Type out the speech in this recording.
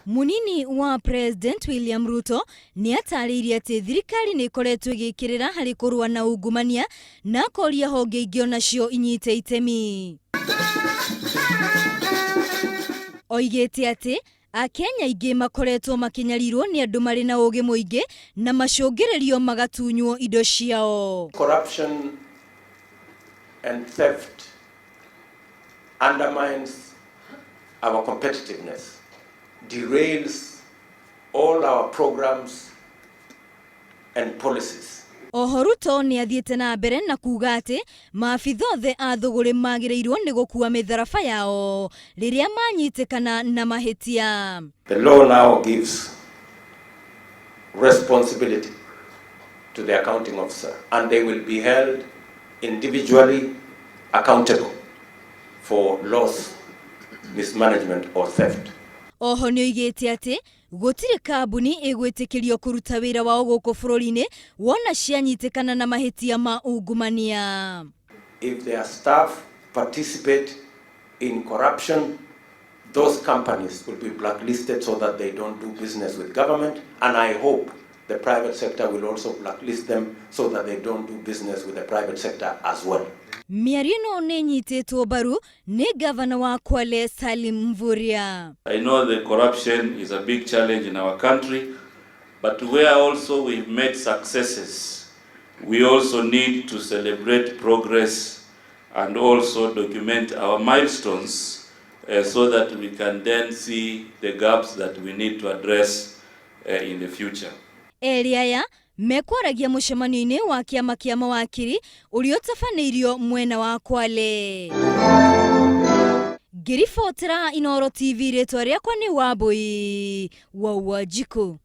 Munini wa President William Ruto nĩ atarĩirie atĩ thirikari nĩ ĩkoretwo ĩgĩkĩrĩra harĩ kũrũa na ungumania na akoria honge ingĩ onacio inyite itemi. Oigĩte atĩ Akenya aingĩ makoretwo makĩnyarirwo nĩ andũ marĩ na ũgĩ mũingĩ na macũngĩrĩrio magatunywo indo ciao. Corruption and theft undermines our competitiveness, derails all our programs and policies. Oho Ruto nĩ athiĩte na mbere na kuuga atĩ maabitha othe a thũgũrĩ magĩrĩirwo nĩ gũkua mĩtharaba yao rĩrĩa manyitĩkana na mahĩtia. The law now gives responsibility to the accounting officer and they will be held individually accountable for loss, mismanagement or theft. Oho nĩ oigĩte atĩ gũtirĩ kambuni ĩgwĩtĩkĩrio kũruta wĩra wao gũkũ bũrũri-inĩ wona cianyitĩkana na mahĩtia ma ungumania. If their staff participate in corruption, those companies will be blacklisted so that they don't do business with government, and I hope the private sector will also blacklist them so that they don't do business with the private sector as well. Mĩario ĩno nĩ ĩnyitĩtwo mbaru nĩ ngavana wa Kwale Salim Mvurya. I know the corruption is a big challenge in our country, but where also we've made successes, we also need to celebrate progress and also document our milestones so that we can then see the gaps that we need to address in the future. Erĩ aya mekwaragia mũcemanio-inĩ wa kĩama kĩa mawakiri ũrĩa ũtabanĩirio mwena wa Kwale. Ngĩribotera Inooro TV rĩtwa rĩakwa nĩ Wambui wa Wanjikũ.